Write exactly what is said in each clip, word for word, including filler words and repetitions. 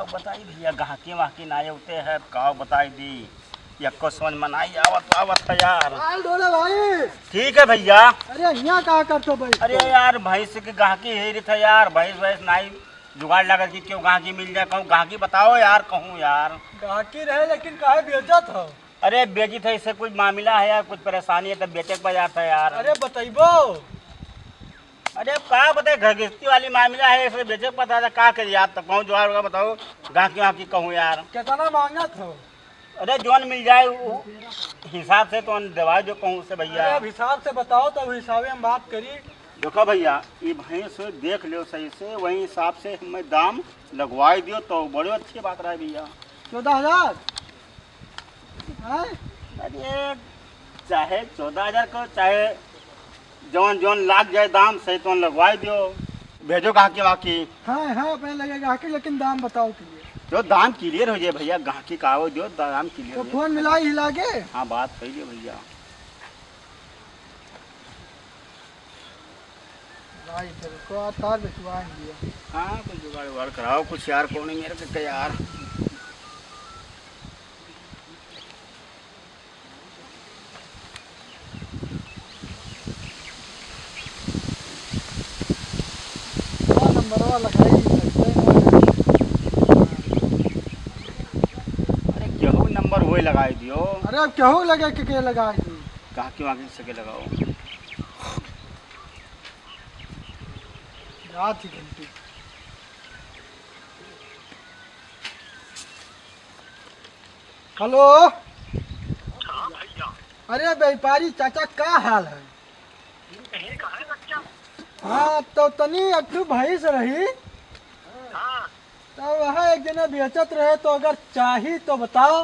बताई भइया, गाहकी वाहकी नाहीं होते हैं, का बताई दी, यक्को समझ में नाहीं आवत, आवत है यार। माल ढोले भाई। ठीक है भइया। अरे, हियाँ का करतो भाई? अरे यार, भैंस के गाहकी हेरित है यार, भैंस वैस नाहीं जुगाड़ लागत कि केहू गाहकी मिल जाए, कहूँ गाहकी बताओ यार, कहूँ यार। गाहकी रहे, लेकिन काहे बेचत हो? अरे बेचित है, इससे कुछ मामला है यार, कुछ परेशानी है, तब बेचे के पड़ जाता है यार। अरे बतइबो? अरे अब का बताए, घर गृहस्थी वाली मामला है, इसलिए बेचे के पड़ जाता है, का करी यार, तब कहूँ जुगाड़ होगा, बताओ, गाहकी वाहकी कहूँ यार। कितना मांगत हो? अरे जौन मिल जाए, उ हिसाब से तो देवाई जो कहूँ से भइया। अरे अब हिसाब से बताओ, तब हिसाबे हम बात करी। देखो भइया, ये भैंस देख लो सही से, वही हिसाब से हमें दाम लगवाई दियो तो बड़ी अच्छी बात रहे भइया। चौदह हजार? हैं? अरे, चाहे चौदह हजार को, चाहे जौन जौन लाग जाए दाम, सही तौन लगवाई दियो। भेजो गाहकी वाहकी। हाँ, हाँ, अपने लगे गाहकी, लेकिन दाम बताओ clear। जो दाम clear हो जाए भइया, गाहकी का आवै दियो, दाम clear तो हो जाए। फोन मिलाई ही लागे। हाँ, बात कही लियो भइया। भाई, फिर को तार बिछवाएंगे। हाँ, कुछ जुगाड़ उगाड़ कराओ कुछ यार, कौन है मेरे के यार। नंबरवा लगाई सकते हैं। अरे केहू नंबर वही लगाई दियो। अरे अब केहू लगे के, के लगाई दी? कहाँ के आगे से के लगाओ? रात ही घंटी। हेलो। हाँ भैया। अरे व्यापारी चाचा, का हाल है? ठीक है बच्चा। हाँ, तो तनी एक ठो भैंस रही। हाँ। तो वह एक जना बेचत रहे, तो अगर चाही तो बताओ।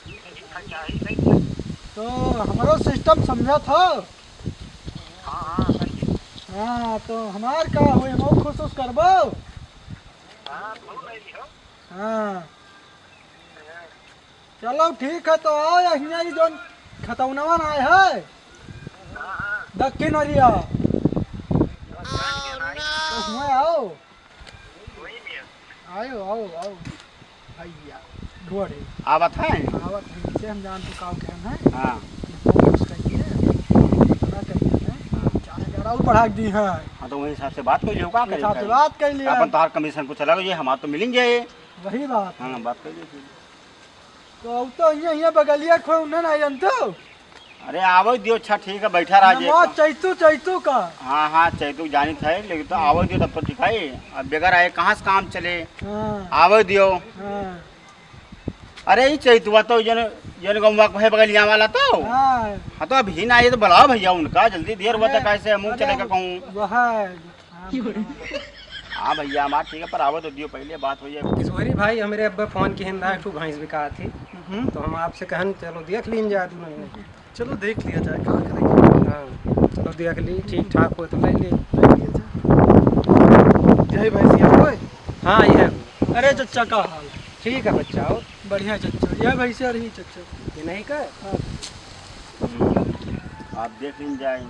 ठीक है, चाही नहीं। तो हमरो system समझत हो? हाँ, हाँ, समझी। हाँ, तो हमार का होई, हम खुश उस करबो? हाँ, बहुत नहीं हो। हाँ। चलो ठीक है, तो आओ या हियाँ ही जौन खतौनवा ना आए है, दक्षिण ओरिया, तो हुआँ आओ। आयो, आओ, आओ। भैया, गोड़े। आवत है? आवत है, इसे हम जान चुकाओ के हम हैं। हाँ। ये फोन उसका ही है, इतना करिए हैं। हाँ। चार हजार और बढ़ा दी है। हाँ, तो वही हिसाब से बात कर लियो, का हिसाब से बात कर लिया। अपन तार commission कुछ अलग हो जाए, हमार तो मिलेंगे। वही बात। हाँ, बात कर लियो फिर। तो अब तो हियाँ, हियाँ बगलिया खोए उन्हें ना जानतो। अरे आवै दियो, अच्छा ठीक है, बैठा रहा जे। नमवा चैतू, चैतू का। हाँ, हाँ, चैतू जानित है, लेकिन तो आवै दियो तब तो ठीक है। अब बेगर आए कहाँ से काम चले? हाँ। आवै दियो। हाँ। अरे ई चैतुआ तो जन, जन गौवा को है बगलिया वाला तो। हाँ। हाँ, तो अभी ना आए तो बुलाओ भैया उनका, जल्दी देर होता अरे, कैसे मुँह अरे, चलेगा कहूँ। वह है। हाँ भैया, हमार ठीक है, पर आवै तो दियो, पहले बात हो जाए। किशोरी भाई, हमरे अब्बे फोन किहिन रहा, एक ठो भैंस बिकात ही। हम्म। तो हम आपसे कहन, चलो देख लीन जाए दोनों जने। चलो देख लिया जाए, का करेंगे। हाँ, चलो देख ली, ठीक ठाक हो तो ले ली। ले लिया जाए। यही भैंसिया होए? हाँ, ये है। अरे चच्चा, का हाल है? ठीक है बच्चा, और? बढ़िया चच्चा, यह भैंसिया रही चच्चा। ये नहीं का? हाँ। हम्म, आप देख लीन जाए।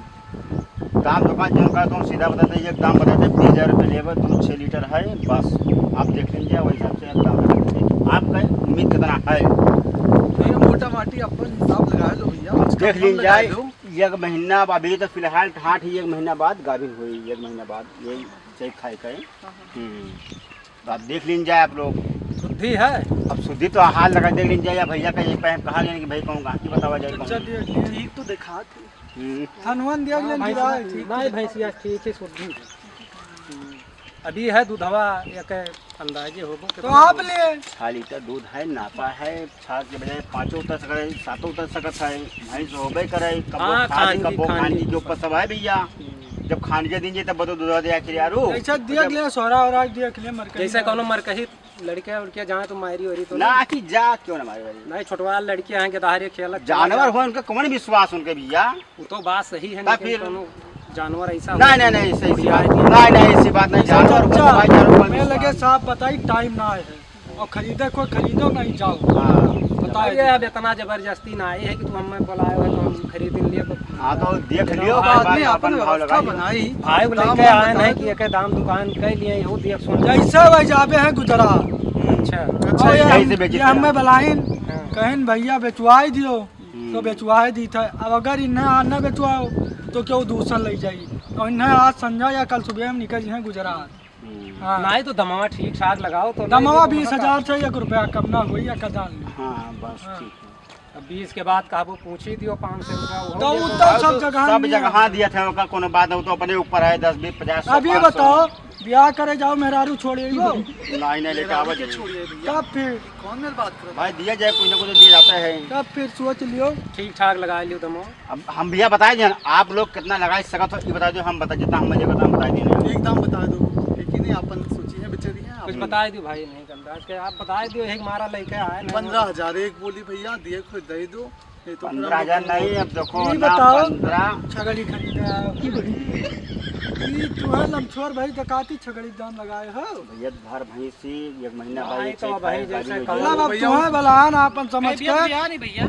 दाम दुकान जौन का तुम सीधा बताते, एक दाम बताते, बीस हजार रुपये लेबे, दूध छः लीटर है, बस आप देख लीन जाए, वही हिसाब से आप दाम बताते। आपका उम्मीद कितना है? भैया, मोटा माटी अपन हिसाब लगा लो भैया, कुछ देख कम लीन लगा जाए। लो। एक महीना, अभी तो फिलहाल ठाठ ही, एक महीना बाद गाभिन हुई, एक महीना बाद यही चैत खाए का है। हाँ, हाँ। हम्म। तो आप देख लीन जाए आप लोग। शुद्धि है? अब शुद्धि तो हाल लगा देख लीन जाए, या भैया का यही पे कहा गया कि भाई कौन गाहकी बतावा जाए, कौन। चलिए, ठीक तो दिखा दे। हम्म। थनवन दिया हाँ, गया भाई, गिराए। ठीक नहीं, भैंसिया ठीक है, शुद्धि। अभी है दूधवा, एक अंदाजे होबो तो कितना आप दूध। ले। छह लीटर दूध है, नापा है, छह के बजाय पाँचों उतर सकत है, सातों उतर सकत है, भैंस होबे करे, कबो हाँ, खान, खान भी, कबो खान खान भी। के ऊपर सब है भैया। हम्म। जब खान के दिन जे तब तो दूध दे आखिर यारो। ऐसा दिया जब गया, सोहरा और आज दिया के लिए मरकही जैसे ना। कोनो मरकही लड़के उड़के जाए तो मारी वारी तो ना नहीं। कि जा क्यों ना मारी वारी। नहीं, छोटवा लड़के हैं, गदहारे खेलत जानवर खेलत हो, उनका कौन विश्वास उनके भैया? वो तो बात सही है, ता लेकिन फिर? कोनो जानवर ऐसा नहीं, हो नहीं, नहीं, ऐसी, ऐसी उड़िया बात, दिया। नहीं, नहीं, ऐसी बात नहीं, जानवर को अच्छा, भाई, जानवर को मैं लगे विश्वास। साफ बताई, टाइम ना है। और खरीदे कोई खरीदो नहीं जाओ। हाँ। अरे, अब इतना जबरदस्ती ना आई है कि तू हमें बुलाए हो तो हम खरीद लिए तो हाँ, तो देख लियो, बात भाई, नहीं, अपन अपन भाव व्यवस्था लगाई। बनाई। भाई को दाम लेके वाम आए बताओ नहीं तो। कि एक दाम दुकान कर लिए, यहू देख सुन। जैसे वही जाबे है गुजरात। अच्छा। अच्छा, और ये यही हम, से बेचे ये थे। हमें बुलाइन, हाँ। कहिन, "भैया, बेचवाई दियो।" हम्म। तो बेचवाई दी था। अब अगर इन्हें आज ना बेचवाओ, तो क्यों दूसर ले जाई? और इन्हें आज संझा या कल सुबह में निकल जाए गुजरात। हम्म। हाँ। नहीं तो दमवा ठीक ठाक लगाओ तो दमवा नहीं तो बीस हजार से एक रुपया कम ना होई, एक हजार नहीं। हाँ, बस हाँ। ठीक है। अब बीस के बाद कहबो पूछ ही दियो, पाँच सौ रुपया वो तो दे वो दो। तो हाँ, सब तो जगह सब नहीं जगह है। हाँ दिया था, ओका कोनो बात नहीं, वो तो अपने ऊपर है, दस, बीस, पचास, सौ, अब ये पाँच सौ। बताओ, ब्याह करे जाओ, मेहरारू छोड़े ही हो। नहीं, नहीं, लेके मेहरारू आवे के जाइए। छोड़िए भैया। तब फिर? कौन मेरे बात कर रहा है? भाई, दिया जाए, कुछ ना कुछ तो दिया जाता है। तब फिर सोच लियो। ठीक ठाक लगा लियो दमवा। अब हम भैया बताए दें, आप लोग कितना लगाई सकत हो, ये बता दो, हम बता, जितना हम मजे बता, हम बताए दें। एक दाम बता दो, एक ही नहीं, अपन सोची है, बेचे रही हैं आप। कुछ बताए दो भाई, नहीं अंदाज के, आप बताए दो, एक मारा लेके आए ना। पन्द्रह हजार एक बोली भैया, दिए खुद दे दो, नहीं तो फिर हम पन्द्रह हजार लोग नहीं, अब देखो ये ना, बताओ, पन्द्रह। छगड़ी खरीदा। ये तुम्हें लमछोर भाई डकाती छगड़ी दाम लगाए हो। भैया, भर भैंसी, एक महीना नहीं, बाद तो एक भाई खाए, जैसे गाड़ी हो कहो। जाए। मतलब अब भैया, तुम्हें बलान आपन समझ ए, भैया, के। भैया, नहीं भैया।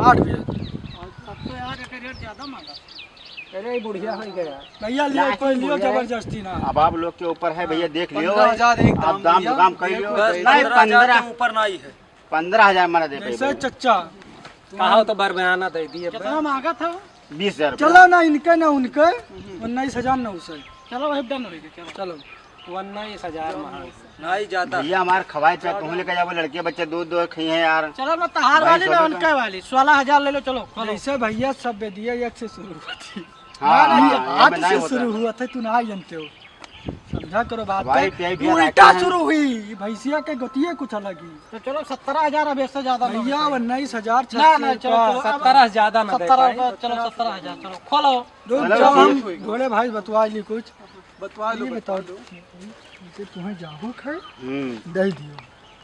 आठ बजे। अब तो यार, एक रेट ज्यादा मांगा। अरे, ये बुढ़िया हो गया। भैया, लियो, नहीं, कोई लियो, बुढ़िया है। जबरदस्ती ना। अब आप लोग के ऊपर है, भैया, देख लियो। पन्द्रह हजार एक आप दाम दाम भैया, दुकाम कर लियो। बस, नहीं, पन्द्रह हजार पन्द्रह। के ऊपर नहीं है। पन्द्रह हजार मारा दे जैसे पाइबे। चच्चा। कहा तो बर बयाना दे दिए। कितना मांगा था? बीस हजार रुपया। चलो ना इनके ना उनके, उन्नीस हजार नौ सौ। चलो भाई, done हो गया, चलो। चलो। उन्नीस हजार मांगा। नहीं जाता। भैया हमार खवाए चाहे तुम लेके जाओ, लड़के बच्चे दूध दो खाई हैं यार। चलो ना, तहार भाई, वाली ना छोटे उनके वाली, सोलह हजार ले लो, चलो, खोलो। जैसे भैया सब दे दिए, एक से शुरू होती। हाँ, ना, ना, हाँ, ये आठ बनाए से होता। शुरू हुआ था, तू ना जानते हो। समझा करो बात भाई, का। प्याई भी तू उल्टा रखा है। शुरू हुई, भैंसिया के गतिये कुछ अलग ही। तो चलो, सत्रह हजार, अब इससे ज्यादा ना भैया, हो। उन्नीस हजार ना, ना, छह सौ चलो, का। चलो, अब सत्रह ज्यादा ना दे सत्रह पाए। का, चलो, सत्रह हजार, चलो, खोलो। रुक चलो, जाओ, हम ठीक है। घोड़े भाई बतवा ली कुछ। बतवा लो, ये बतवा बताओ, दो। इसे तुम्हें जाहू खाए? हम्म। दे दियो।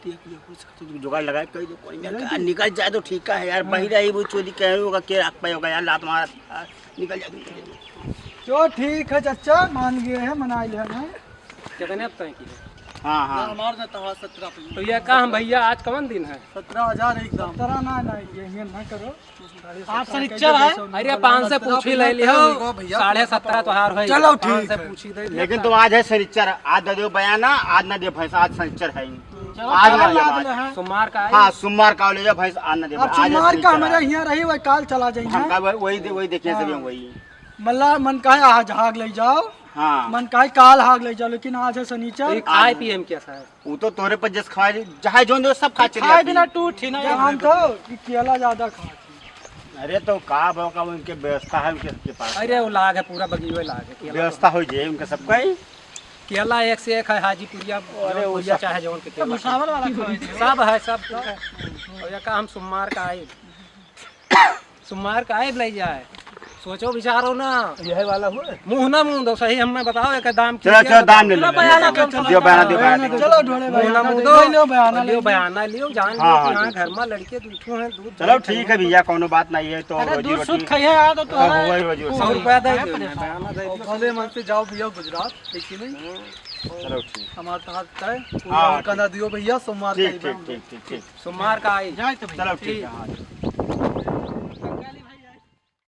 देख लियो, कुछ तो जुगाड़ लगाए, कह दो, कोई में दे का दियो। निकल जाए तो ठीक है यार, हाँ। बहिरा ही वो चोरी कह रहे होगा, के राख पाए होगा यार, लात मार, आ, निकल जाए, निकल जाए। चलो ठीक है चच्चा, मान गए हैं, मना लिया है। कितने अब तय की है? हाँ, हाँ। ना, हमार ना तहा सत्रह पे। तो ये का हम भैया, आज कवन दिन है? सत्रह हजार एक दाम। सत्रह ना, ना, ये, ये ना करो। आज शनिचर है। अरे, पाँच से पूछ ही ले लियो। भैया, साढ़े सत्रह तो हार है। चलो, पाँच से ठीक है। पूछ ही दे दिया। लेकिन तो आज है शनिचर, आज दे दो बयाना, आज ना दे भैंस, आज शनिचर है। चलो, आज कल ना दे आज भाई। ले हैं। सोमवार का है। हाँ, सोमवार का ले जाओ भैंस, आज ना दे अब भाई, आज है सोमवार का शनिचर हमारे है। यहाँ रही, वही काल चला जाइए। हम का वही, वही दे-, वही देखिए सभी हाँ। वही। मल्ला मन का है आज हाग ले जाओ, हाँ। मन का है काल हाग ले जाओ, लेकिन आज है शनिचर। तो ये खाए आज पिए में कैसा है? वो तो तोरे पर जस खाए, चाहे जोन दे, सब खा चले खाए जाते बिना हैं। टूट ही ना जब हम तो कि केला ज्यादा खाते हैं। अरे तो का बाबा का उनके व्यवस्था है उनके, उनके पास। अरे वो लाग है, पूरा बगीचा लाग है, केला व्यवस्था तो हो जाए उनके सबका ही। केला एक से एक है, हाजीपुरिया, अरे वो जौनपुरिया सब चाहे जौन के तो केला। भुसावल वाला खवाई दे। सब है, सब है। और ये का हम सोमवार का आए, सोमवार का आए ले जाए, सोचो विचारो ना। यही वाला हुआ? मुँह ना मुँह दो, सही हमें बताओ, एक दाम चलो, चलो, दाम ले लो, चलो, ले लो, बयाना ले लो। कम से कम दियो बयाना, दियो बयाना, दियो। चलो, ढोले मुँह ना बयाना मुँह दे दो, दो। ले लो बयाना, ले लो। बयाना लियो, जान हाँ, लो कि हाँ, हाँ, दो। घर में लड़के दो ठो हैं, दूध चलो, दही ठीक है खाइए। भैया, कोनो बात नहीं है, तो अरे, रोजी दूध रोटी। शुद्ध खाइए यार, तो हाँ, तुम्हारे वही रोजी रोटी। सौ रुपया दे दो, बयाना दे दो। भले मन से जाओ भैया गुजरात, ठीक है नहीं? चलो, ठीक। हमारे तो हाथ का है, पूरा हाँ, और कंधा ठीक। दियो भैया, सोमवार का ठीक, ही ठीक, बंद। ठीक, ठीक, ठीक। सोमवार का आई। जाए तो भैया। चलो, ठीक है, ठीक। हाँ।